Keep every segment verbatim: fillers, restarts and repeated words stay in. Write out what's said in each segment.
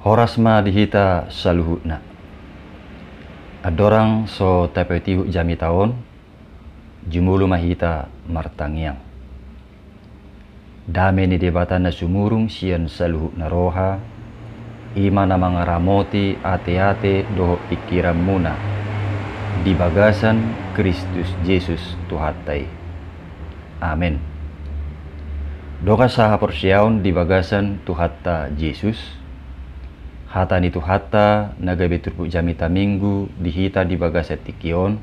Horas ma di hita saluhutna. Andorang so tapatihuk jamita on, jumolo ma hita martangiang. Dame ni Debata na sumurung sian saluhutna roha, i ma na mangaramoti ateate dohot pingkiranmuna di bagasan Kristus Jesus Tuhanta i. Amen. Dongan sahaporseaon di bagasan Tuhanta Jesus, hata ni Tuhanta na gabe turpuk jamita Minggu di hita di bagasan tingki on,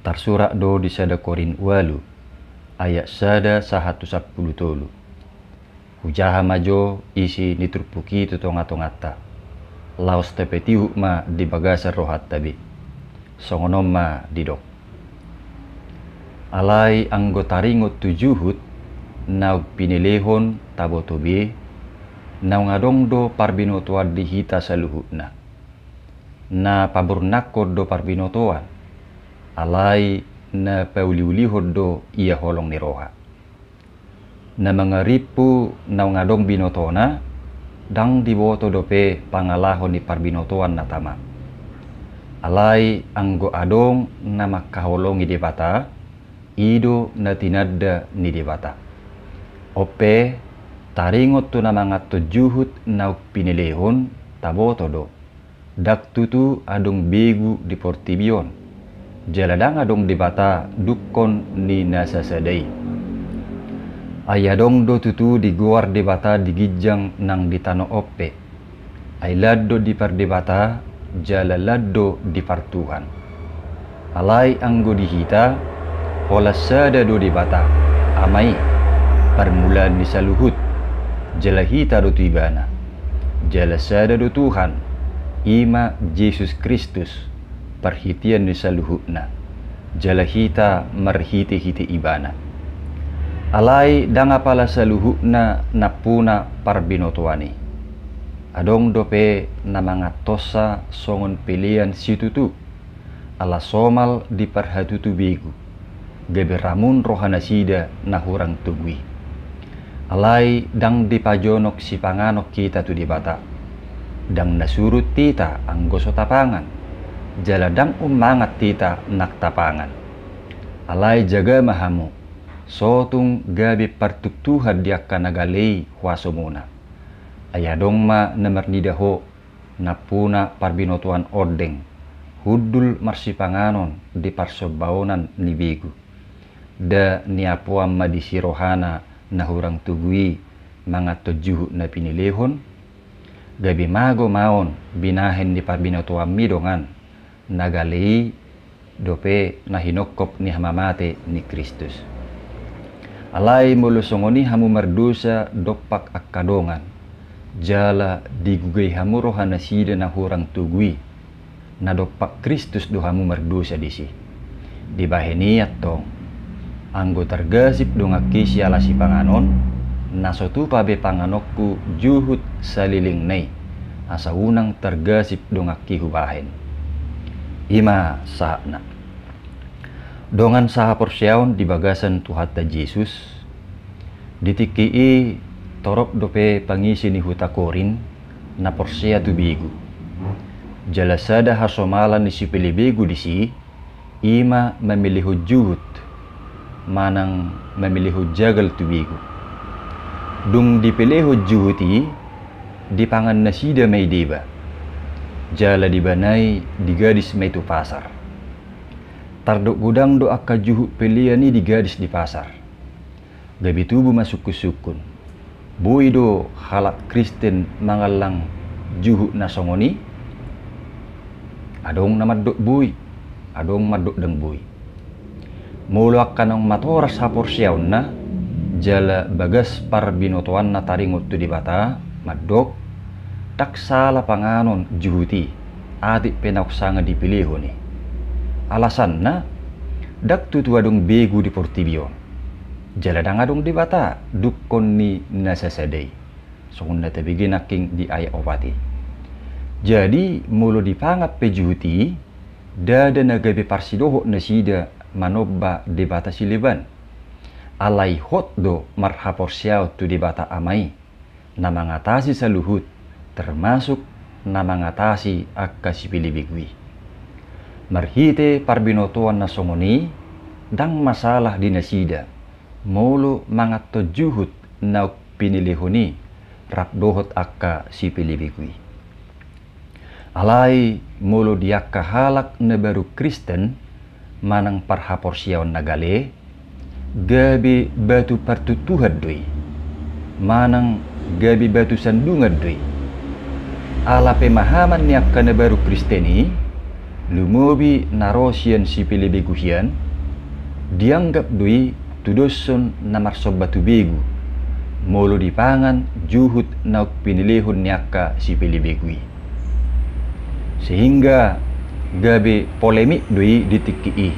tarsurat do di sada Korint ualu, ayat sada sahat tu sampulu tolu. Hujaha ma jo isi ni turpuk i tu tongatonganta, laos tapatihuk ma di bagasan rohanta be. Songon on ma didok. Alai anggo taringot tu juhut naung pinelehon taboto be, naung adong do parbinotoan di hita saluhutna. Na pamurnakhon do parbinotoan, alai na pauliulihon do ia holong ni roha. Na mangarimpu naung adong binotona, ndang diboto dope pangalaho ni parbinotoan na tama. Alai anggo adong na mangkaholongi Debata, i do na tinanda ni Debata. On pe, taringot tu na manganhon juhut naung pinelehon, taboto do, ndang tutu adong begu di portibi on, jala ndang adong Debata dungkon ni na sasada i. Ai adong do tutu digoar Debata di ginjang nang di tano on pe, ai lan do dipardebata jala lan do dipartuhan. Alai anggo di hita, holan sada do Debata, Ama i, parmulaan ni saluhut, jala hita do tu Ibana, jala sada do Tuhan, i ma Jesus Kristus, parhitean ni saluhutna, jala hita marhitehite Ibana. Alai ndang apala saluhutna nampuna parbinotoan i. Adong dope na manganhonsa songon pelean situtu, ala somal diparhatutu begu, gabe ramun rohanasida na hurang togu i. Alai ndang dipajonok sipanganon hita tu Debata. Ndang na surut hita anggo so tapangan, jala ndang ummangan hita nang tapangan. Alai jaga ma hamu, so tung gabe partuktuhan di angka na gale i huasomuna. Ai adong ma na marnida ho, nampuna parbinotoan ondeng, hundul marsipanganon di parsombaonan ni begu. Nda niapoan ma disi rohana na hurang togu i manganhon juhut na pinelehon? Gabe mago ma on binahen ni parbinotoanmi dongan, na gale i dope na hinongkop ni hamamate ni Kristus. Alai molo songon i hamu mardosa dompak angka dongan, jala digugai hamu rohanasida na hurang togu i, na dompak Kristus do hamu mardosa disi. Dibahen i antong, anggo targasip donganki siala sipanganon, na so tupa be panganonku juhut salelengna i, asa unang targasip donganki hubahen. I ma sahatna. Dongan sahaporseaon di bagasan Tuhanta Jesus, di tingki i torop dope pangisi ni huta Korint na porsea tu begu. Jala sada hasomalan ni sipeleh begu disi, i ma mamelehon juhut manang mamelehon jagal tu begu. Dung dipelehon juhut i, dipangan nasida ma i deba, jala dibanai digadis ma i tu pasar. Tardok godang do angka juhut pelean i digadis di pasar. Gabe tubu ma sungkunsungkun. Boi do halak Kristen mangallang juhut na songon i? Adong na mandok boi, adong mandok ndang boi. Molo angka naung matoras haporseaonna, jala bagas parbinotoanna taringot tu Debata, mandok, ndang sala panganon juhut i, atik pe naung sanga dipelehon i. Alasanna, ndang tutu adong begu di portibi on. Jala ndang adong Debata dungkon ni na sasada i. Songon na tabege nangkin di ayat opat i. Jadi, molo dipangan pe juhut i, ndada na gabe parsidohot nasida manomba debata sileban. Alai hot do marhaporseaon tu Debata Ama i, na mangatasi saluhut, termasuk na mangatasi angka sipelebegu i. Marhite parbinotoan na songon i, ndang masalah di nasida molo manganhon juhut naung pinelehon i rap dohot angka sipelebegu i. Alai molo di angka halak na baru Kristen manang parhaporseaon na gale, gabe batu partuntuhan do i, manang gabe batu sandungan do i. Ala pemahaman ni angka na baru Kristen i, lumobi na ro sian sipelebegu hian, dianggap do i tudoshon na marsomba tu begu, molo dipangan juhut naung pinelehon ni angka sipelebegu i. Sehingga gabe polemik do i di tingki i,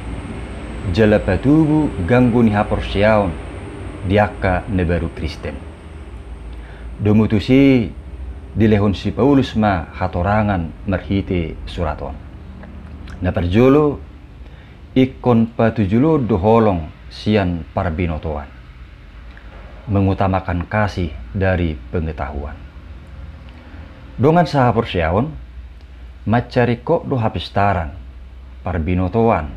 jala patubu ganggu ni haporseaon di angka na baru Kristen. Domu tusi dilehon si Paulus ma hatorangan marhite surat on. Na parjolo, ingkon patujoloon do holong sian parbinotoan, mengutamakan kasih dari pengetahuan. Dongan sahaporseaon, mansai ringkot do hapistaran, parbinotoan,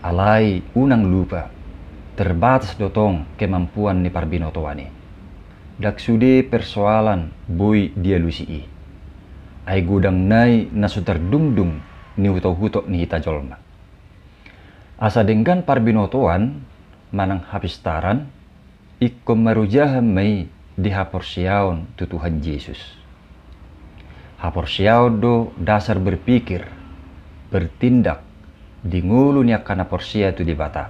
alai unang lupa, terbatas do tong kemampuan ni parbinotoan i. Ndang sude persoalan boi dialusi i, ai godang nai na so tardungdung ni utokutok ni hita jolma. Asa denggan parbinotoan manang hapistaran, ingkon marojahan ma i di haporseaon tu Tuhan Jesus. Haporseaon do dasar berpikir, bertindak di ngolu ni angka na porsea tu Debata.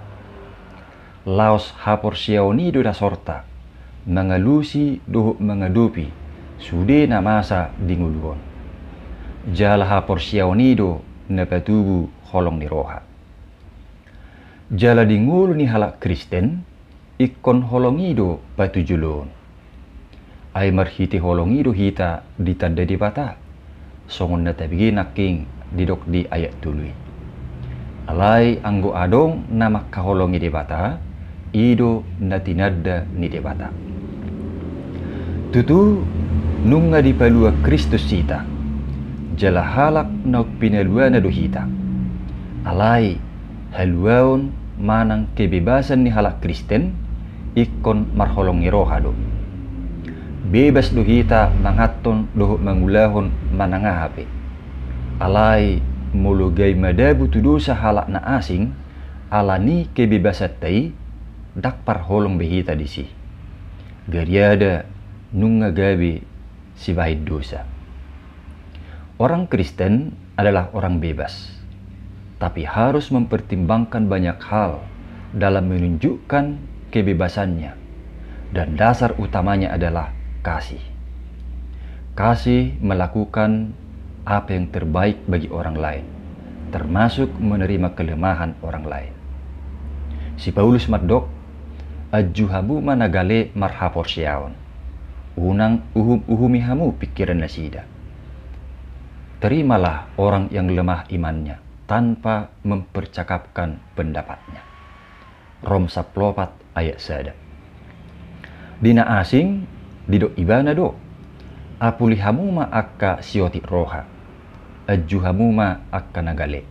Laos haporseaon i do dasorta mangalusi dohot mangadopi sude na masa di ngolu on. Jala haporseaon i do na patubu holong ni roha. Jala di ngolu ni halak Kristen, ingkon holong i do patujoloon. Ai marhite holong i do hita ditanda Debata, songon na tabege nangkin didok di ayat tolu i. Alai anggo adong na mangkaholongi Debata, i do na tinanda ni Debata. Tutu, nunga dipalua Kristus hita, jala halak naung pinaluana do hita. Alai haluaon manang kebebasan ni halak Kristen ingkon marholong ni roha do. Bebas do hita manganhon dohot mangulahon manang aha pe. Alai molo gabe madabu tu dosa halak na asing, ala ni kebebasanta i, ndang parholong be hita disi. Gariada nunga gabe sibahen dosa. Orang Kristen adalah orang bebas, tapi harus mempertimbangkan banyak hal dalam menunjukkan kebebasannya, dan dasar utamanya adalah kasih. Kasih melakukan apa yang terbaik bagi orang lain, termasuk menerima kelemahan orang lain. Si Paulus mandok, anju hamu ma na gale marhaporseaon. Unang uhum-uhumi hamu pingkiran nasida. Terimalah orang yang lemah imannya tanpa mempercakapkan pendapatnya. Rom sampulu opat ayat sada. Di na asing, didok ibana do, apuli hamu ma angka siotik roha. Anju hamu ma angka na gale.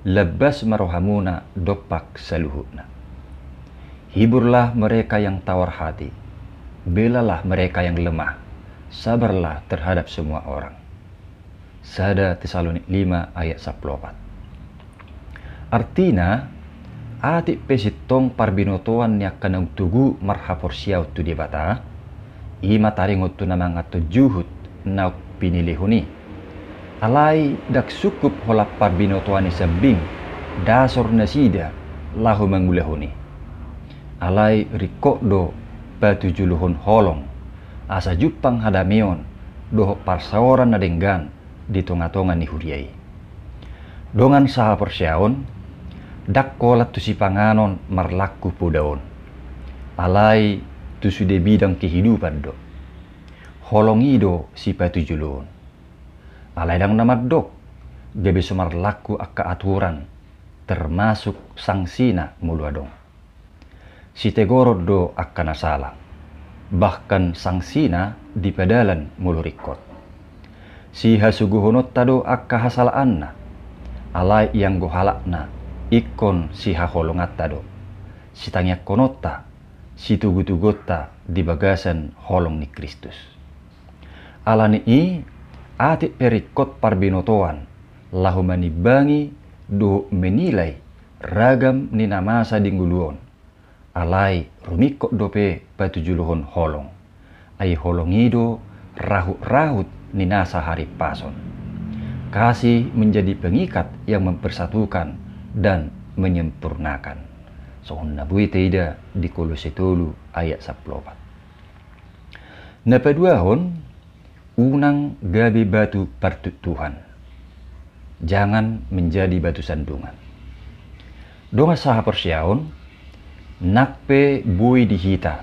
Lambas ma rohamuna dompak saluhutna. Hiburlah mereka yang tawar hati, belalah mereka yang lemah, sabarlah terhadap semua orang. Sada Tesalonik lima ayat sampulu opat. Artina, atik pe sintong parbinotoan ni angka naung togu marhaporseaon tu Debata, i ma taringot tu na manganhon juhut naung pinelehon i. Alai ndang sungkup holan parbinotoan i sambing dasor nasida laho mangulahon i. Alai ringkot do patujolohon holong, asa jumpang hadameon dohot parsaoran na denggan di tonga-tonga ni huria i. Dongan sahaporseaon, ndang holan tu sipanganon marlangku poda on, alai tu sude bidang kehidupan do. Holong i do sipatujoloon. Alai ndang na mandok gabe so marlangku angka aturan, termasuk sangsina molo adong. Sitegoron do angka na sala, bahkan sangsina dipadalan molo ringkot. Sihasuguhononta do angka hasalaanna, alai ianggo halakna ingkon sihaholonganta do, sitangiangkononta, situgutugonta di bagasan holong ni Kristus. Ala ni i, atik pe ringkot parbinotoan laho manimbangi dohot menilai ragam ni na masa di ngolu on. Alai rumingkot dope patujolohon holong. Ai holong i do rahutrahut ni nasa harimpason. Kasih menjadi pengikat yang mempersatukan dan menyempurnakan. Songon na boi taida di Kolose tolu ayat sampulu opat. Na paduahon, unang gabe batu partuktuhan. Jangan menjadi batu sandungan. Dongan sahaporseaon, nang pe boi di hita,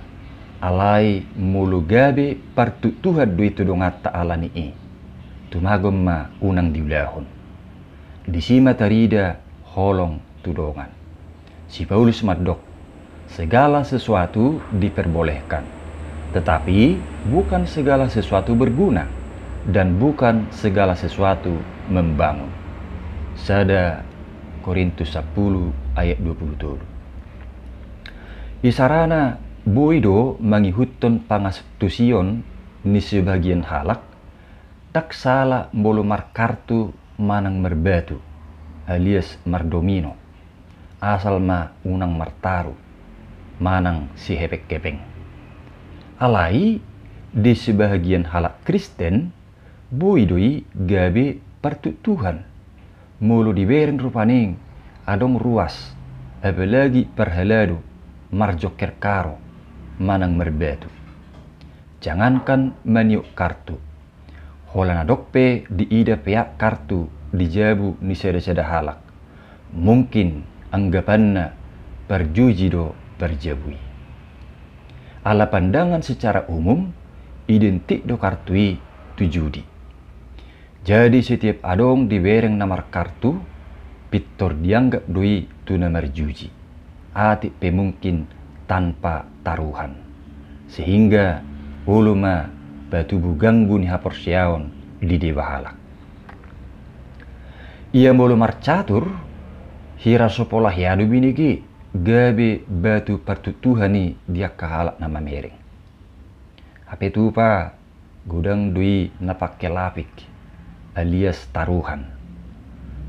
alai molo gabe partuktuhan do i tu donganta ala ni i, tumagon ma unang diulahon. Disi ma tarida holong tu dongan. Si Paulus mandok, segala sesuatu diperbolehkan, tetapi bukan segala sesuatu berguna, dan bukan segala sesuatu membangun. Sada Korintus sampulu ayat dua pulu tolu. Isarana boi do mangihuthon pangantusion ni sebagian halak, ndang sala molo markartu manang marbatu, alias mardomino, asal ma unang martaru manang sihepeng-hepeng. Alai di sebagian halak Kristen, boi do i gabe partuktuhan. Molo dibereng rupani adong ruas, apalagi parhalado, marjongker karo manang marbatu. Jangankan maniop kartu, holan adong pe diida peak kartu di jabu ni sada-sada halak, mungkin anggapanna parjuji do parjabu i. Ala pandangan secara umum, identik do kartu i tu judi. Jadi setiap adong dibereng na markartu, pintor dianggap do i tu na marjuji, atik pe mungkin tanpa taruhan, sehingga olo ma patubu ganggu ni haporseaon di deba halak. Ia molo marcatur, hira so pola hea do binege gabe batu partuktuhan i di angka halak na mamereng. Hape tupa, godang do i na pangkelapik, alias taruhan.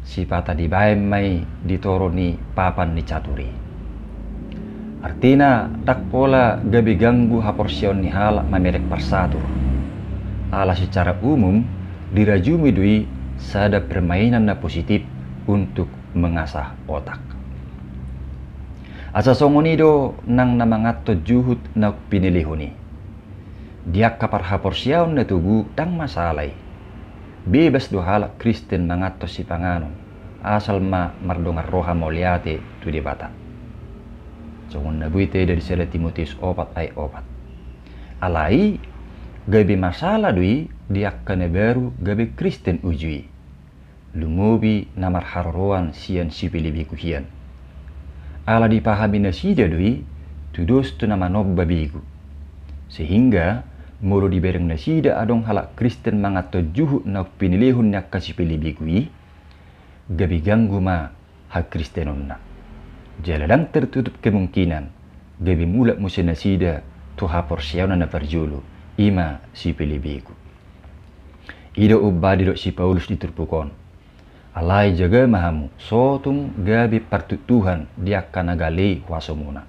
Sipata dibaen ma i di toru ni papan ni catur i. Artina, ndang pola gabe ganggu haporseaon ni halak mamereng parcatur. Ala secara umum, dirajumi do i sada permainan na positif untuk mengasah otak. Asa songon i do nang na manganthon juhut naung pinilehon i. Di angka parhaporseaon na togu ndang masalah i. Bebas do halak Kristen manganthon sipanganon, asal ma mardongan roha mauliate tu Debata. Songon na boi taida di sada Timoteus opat ayat opat. Alai, gabe masalah do i di angka na baru gabe Kristen uju i. Lumobi na marharoroan sian sipelebegu hian. Ala dipahami nasida do i tudos tu na manomba begu. Sehingga, molo dibereng nasida adong halak Kristen manganthon juhut naung pinilehon ni angka sipelebegu i, gabe ganggu ma hakristenonna. Jala ndang tertutup kemungkinan gabe mulak muse nasida tu haporseaonna na parjolo, i ma sipelebegu. I do umbahen didok si Paulus di turpuk on. Alai jaga ma hamu, so tung gabe partuktuhan di angka na gale huasomuna.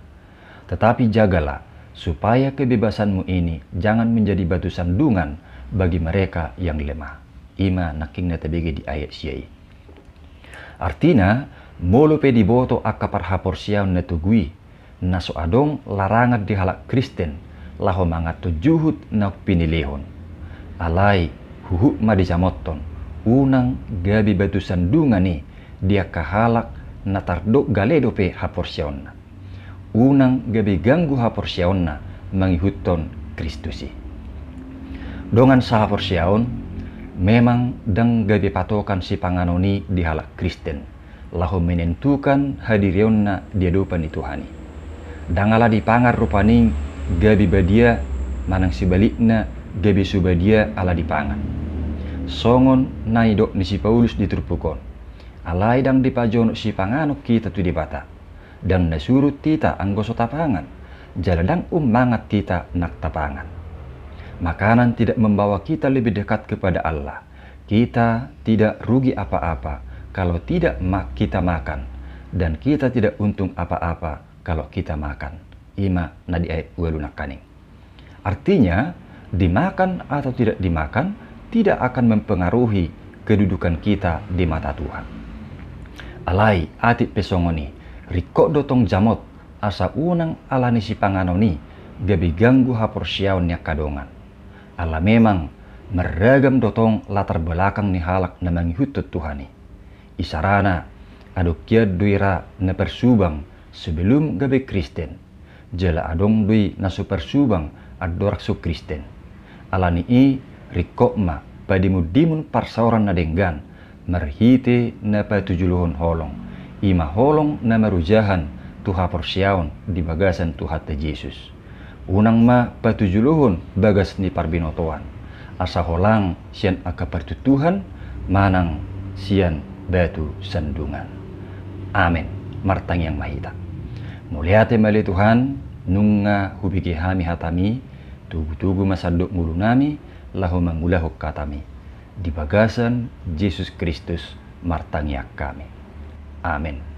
Tetapi jagalah, supaya kebebasanmu ini jangan menjadi batu sandungan bagi mereka yang lemah. I ma nangkin na tabege di ayat sia i. Artina, molo pe diboto angka parhaporseaon na togu i, na so adong larangan di halak Kristen laho manganthon juhut naung pinilehon. Alai, huhut ma dijamothon, unang gabe batu sandungan i di angka halak na tardok gale dope haporseaonna. Unang gabe ganggu haporseaonna mangihuthon Kristus i. Dongan sahaporseaon, memang ndang gabe patokan sipanganon i di halak Kristen laho menentukan hadirionna di adopan ni Tuhan i. Ndang ala dipangan rupani gabe badia, manang sebalikna gabe so badia ala dipangan. Songon na nidok ni si Paulus di turpuk on, alai ndang dipajonok sipanganon hita tu Debata. Ndang na surut hita anggo so tapangan, jala ndang ummangat hita nang tapangan. Makanan tidak membawa kita lebih dekat kepada Allah. Kita tidak rugi apa-apa kalau tidak ma-, kita makan, dan kita tidak untung apa-apa kalau kita makan. I ma na di ayat ualu nangkaning. Artinya, dimakan atau tidak dimakan, tidak akan mempengaruhi kedudukan kita di mata Tuhan. Alai, atik pe songon i, ringkot do tong jamot, asa unang ala ni sipanganon i, gabe ganggu haporseaon ni angka dongan. Ala memang, marragam do tong latar belakang ni halak na mangihuthon Tuhan i. Isarana, adong hian do i ra na parsubang sebelum gabe Kristen. Jala adong do i na so parsubang andorang so Kristen. Ala ni i, ringkot ma padimundimun parsaoran na denggan, marhite na patujulohon holong, i ma holong na marojahan tu haporseaon di bagasan Tuhanta Jesus. Unang ma patujulohon bagas ni parbinotoan, asa holang sian angka partuntuhan manang sian batu sandungan. Amen. Martangiang ma hita. Mauliate ma ale Tuhan, nunga hubege hami hataMi, togutogu ma sandok ngolunami, laho mangulahon hataMi. Di bagasan Jesus Kristus martangiang hami. Amen.